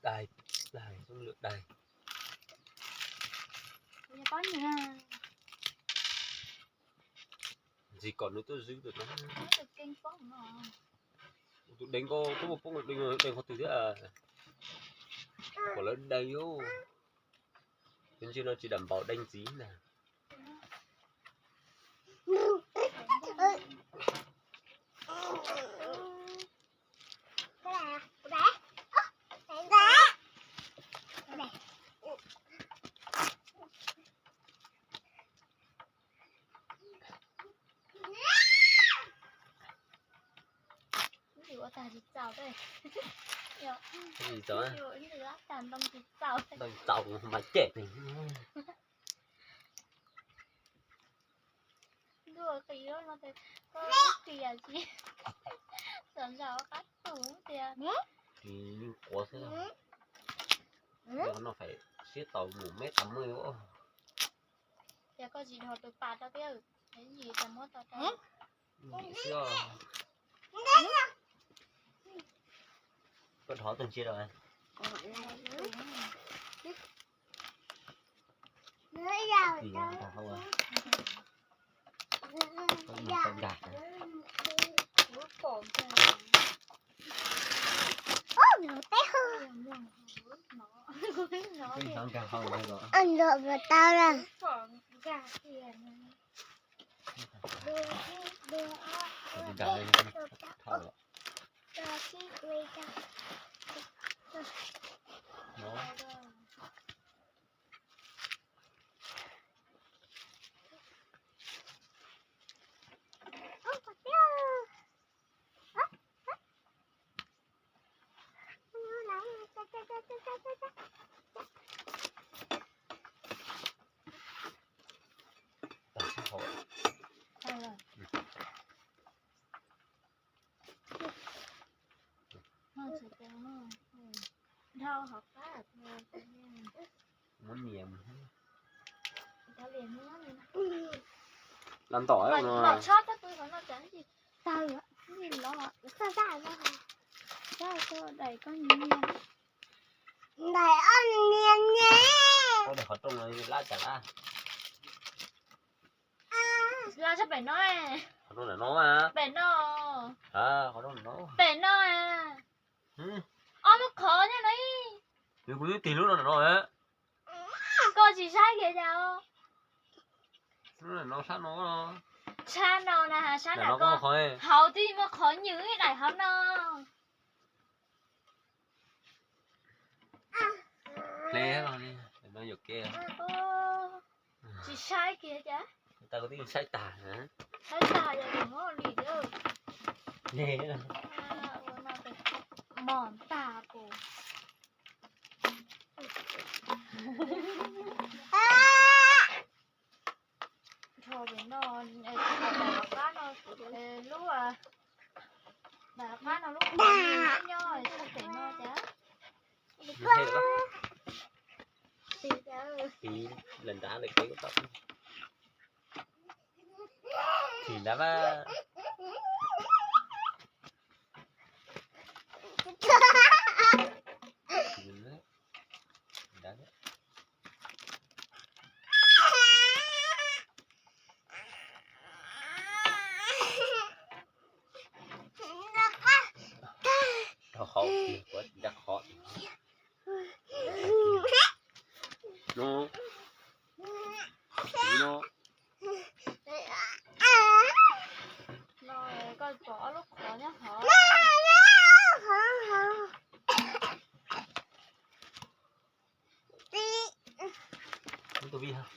Dais, dais, lub lwm dais. Ntxim kom nws tuaj zwb tus no. Tus deev ko tuaj poob deev qhov twg thiab? Kom lawv deev os. Tus ntsia no tsis dam npaum deev ntxiv na. Ntxim txaus, ntxim txaus mas cem. Ntuj, qis no ces koj qias tsis txawm ntshav qab tus tias. Qis yeej quav xwb. Qhov no fais siab tau mus meb tas muaj. Ces koj tsis dhos tus pas rau thiab, yim tas muab tau rau. Xwb. Koj dhov tus ntsia rau. Muab nias. Lab ntom no. Daim ob niag ne. Qhov rooj no lab cas lab? Lab sab pem no. Qhov rooj ntawm no. Pem no. Qhov rooj ntawm no. Pem no. Ob lub qhov nyob no. Nws kuv twb tig lub no ntawm no. Koj tsis saib kiag cas. Lub no sab no. Sab no na, sab no. Hauv twb muaj qhov nywm ib daim hauv no. Ple no, no yuam kev. Tsis saib kiag cas. Tau kuv twb saib tag. Saib tag yog mus li. Ple. Mos tag pus. Nrho pem no, daim qab no, lub, daim qab no lub qhov nyob sab pem no cas. Tiv lawm nrad lawm kev tau. Tiv nrad mas. Rau hauv tiag, kuv rau hauv. No. No. No, koj pom ob lub qhov nyob hauv. Tus vij hab.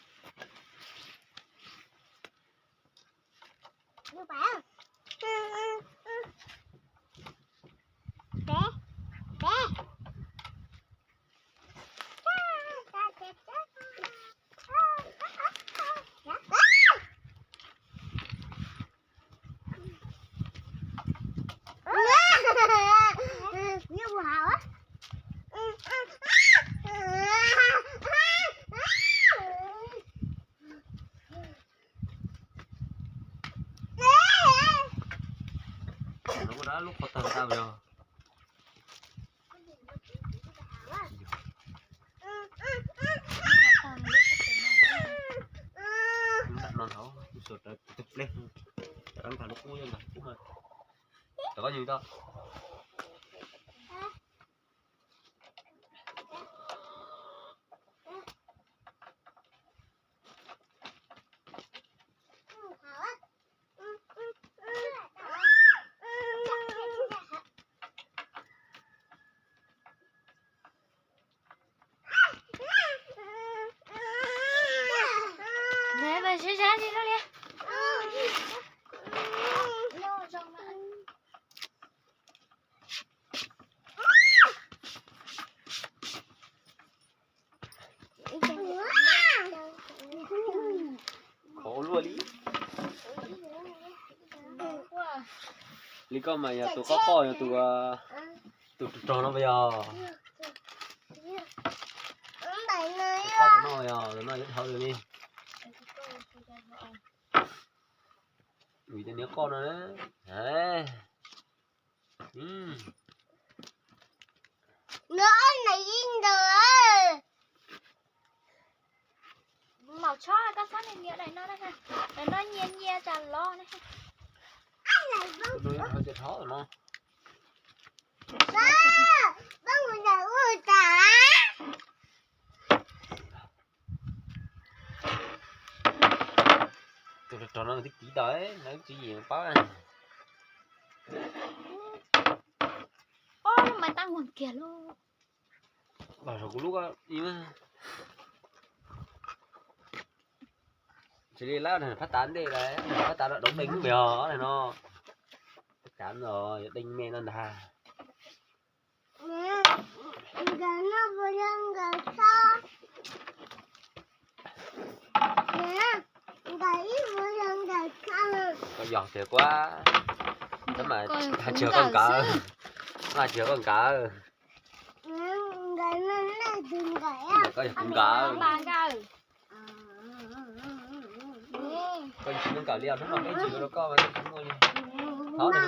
Lub qhov tag ntawd yog. Cov koj nyuj tau. Khov luaj li. Li koj mas yog tus qoj qoj, yog tus, tus rog rog no puas yog? Tus qoj no yog, tus no yuav dhau lawm li. Vim tias niag qoj no na. Maum tshob, koj txhob nias nias daim no na, daim no nyias nyias tsam lov na. Tus rog rog no twb kiv tau, no twb tsis yim pab. Ob lub mais tab nkuag kiag lauj. Los saum kuv lub, tsis li lawm, phab tav ntej lawm, phab tav no doov dees lub npe os no. Phab tav no yog dees me no ntag. Koj yog tiag kuab, tab mas hais tsis yog koj nkawd, hais tsis yog koj nkawd. Koj yog kuv nkawd. Koj tsis muaj nkawd li os, hnub no peb tsis yuav rau koj mas koj tsis muaj li. Thov na.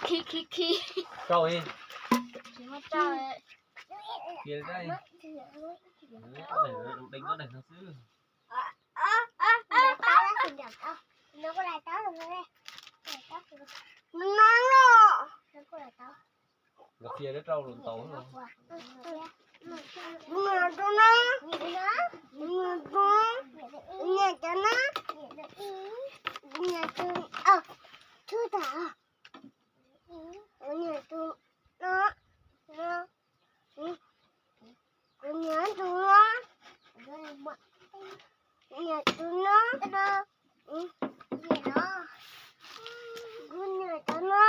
Khi khi khi. Rau li. Qhia li, dees ob deeg no xwb. Nkawd qhia rau rau los ntaus. Kuv nyiam tus no. Kuv nyiam tus no. Kuv nyiam tus no.